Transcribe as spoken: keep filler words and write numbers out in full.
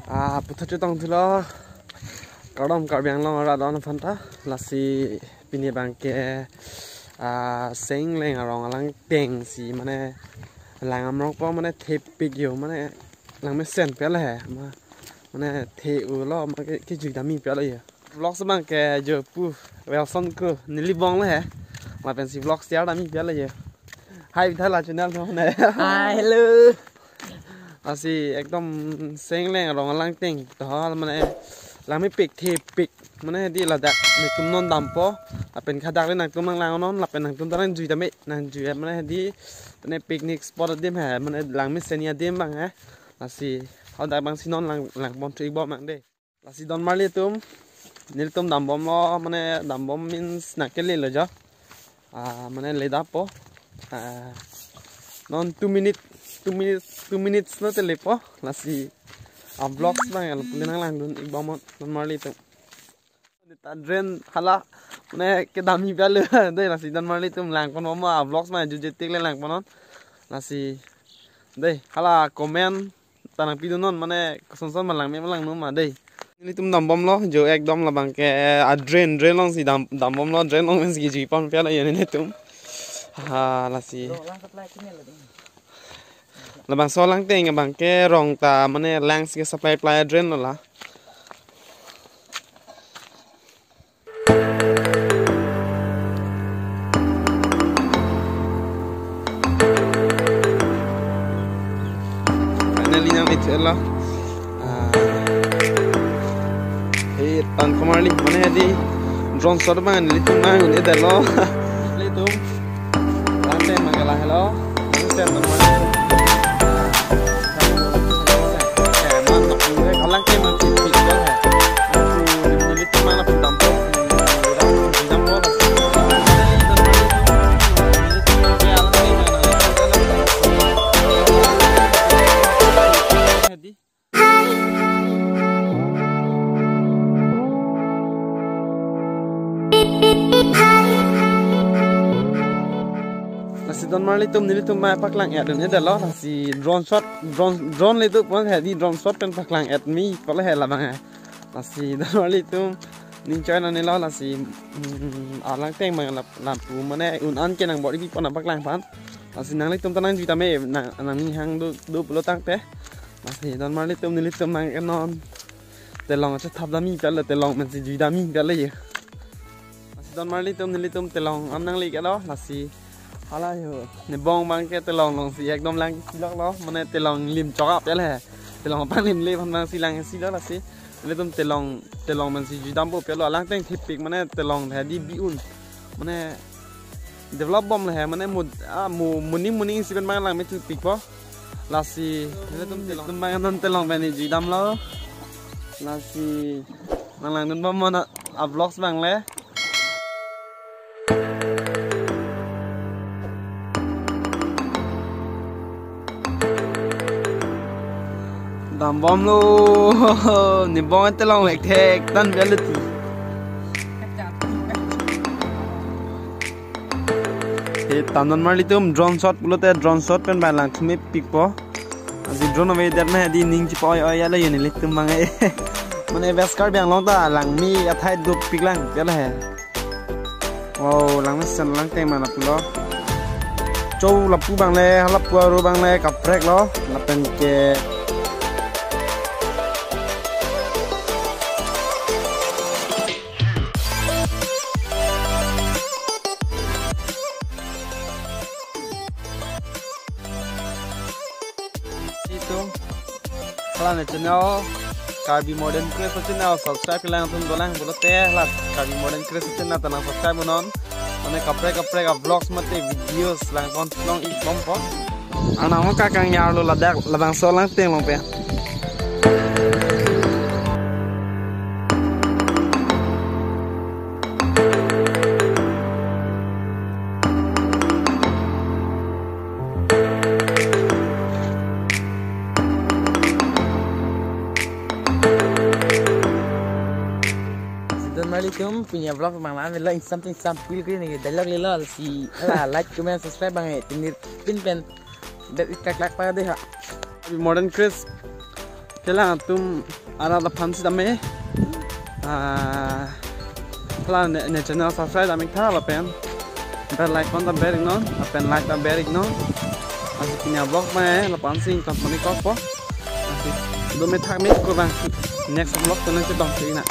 Ah, puthot chetong thulo. Kardom Karbi Anglong arat aphanta. Lasi pini abangke, ah, Sengleng arong alangteng si mane lang amrok po mane thepik yo mane langmesen pele he. Ma-, mane the-ulo ma ke, kejui dami pele yo. Vlogs abangke jo pu Wilson Kro neli bong le he. Lapen si vlogs share dami pele yo. Hi, bithak la channel thom ne. Hi, hello. Lasi ekdom Sengleng arong alangteng to mane langmepik thepik mane di ladak netum non dampo lapen hadak le nangtum nanglang non lapen nangtum ta nangjui dame nangjui mane di mane picnic spot adim he mane langmesen adim abang he. Lasi hadak abang si non lang langpon thu-ik bom abang de. Lasi don marli atum, nelitum dambomlo, mane dambom means nangkele lo jo. Ah, mane ledappo. Ah, non two minute, two minutes, two minutes lo telepo. Lasi a vlogs abang ya lo puli nanglangdun-ik bom don marli atum. Ta drain hala mane kedam-i pele de, lasi don marli atum langpon bom a vlogs abang jujetik le langpon non. Lasi de hala comment ta nangpidun non mane kosonson ma langme ma langno ma dei. Nelitum dambomlo jo ekdom labangke a drain, drain along si dam, dambomlo, drain along si kejui pon pele yo nelitum. Ha, lasi. Labangso alangteng abangke rong ta mane lang si ke supply ply drain lo la. Finally nang lit lo. Ah. Eh, tan komarli mane di drone shot abang nelitum nang un-edetlo. Nelitum. Lante mangala hello. Sen Lasi don marli atum nelitum mai paklang ya dun edetlo, lasi drone shot, drone, drone le tu pon he di drone shot pen paklang et mi pale he labang he. Lasi don marli atum ning choi na nelo lasi, mm, alangteng abang lap, lapu mane un-an ke nang bor ipi pon paklang pan. Lasi nanglitum ta nangjui tame nang, nangning hang do, do pulo tangte. Lasi don marli atum nelitum nang ke non telong acha thap dami pele telong mensi jui dami pele ye. Lasi don marli atum nelitum telong am nangli ke lo lasi hala yo. Nebong abangke telong along si ekdom lang silok lo mane telong lim chok-ap pele he. Telong aphan lim le aphan abang si lang silok lasi. Nelitum telong telong mensi jui dampo pele alangteng thepik mane telong he di bi-un. Mane develop bom le he mane mud, ah, mu, muning muning isi pen abang langme thepikpo. Lasi nelitum telong abang non telong pen jui damlo. Lasi nanglangdun bom non a vlogs abang le. Dambomlo. Nebong telong lek thek tan bialuti. He tan don marli atum drone shot pulote drone shot pen abang lang thumepikpo. Lasi drone avedet ma he di ning chipa oi oi ya le yo nelitum abang e. Mane West Karbi Anglong ta langme athai dopik lang pele he. Wow, langmesen alangteng mana pulo. Cho lapu abang le, lapu aro abang le kaprek lo, lapen ke. Itum. Hala ne channel Karbi Modern Creation channel subscribe lang tum dolang pulote hala Karbi Modern Creation channel ta nang subscribe non. Mane kaprek kaprek a vlogs mate videos langpon long-ik bompo. Anang kakang yar lo ladak labangso alangteng along pen. Sidon Kali tum punya vlog mang lan lo, insam insam pil kri ni dialogue lelo si hala like, comment, subscribe bang eh tinir pin pen bet ik klak klak pa dei ha. Modern Chris. Kela tum ara da phan si dame. Ah, hala ne, ne channel subscribe dame tha lapen bell icon ta ber iknon, lapen like ta ber iknon. Lasi punya vlog ma eh, lapu-an si company kok po. Lasi do me thak me ko bang. Next vlog tunan chetong si na.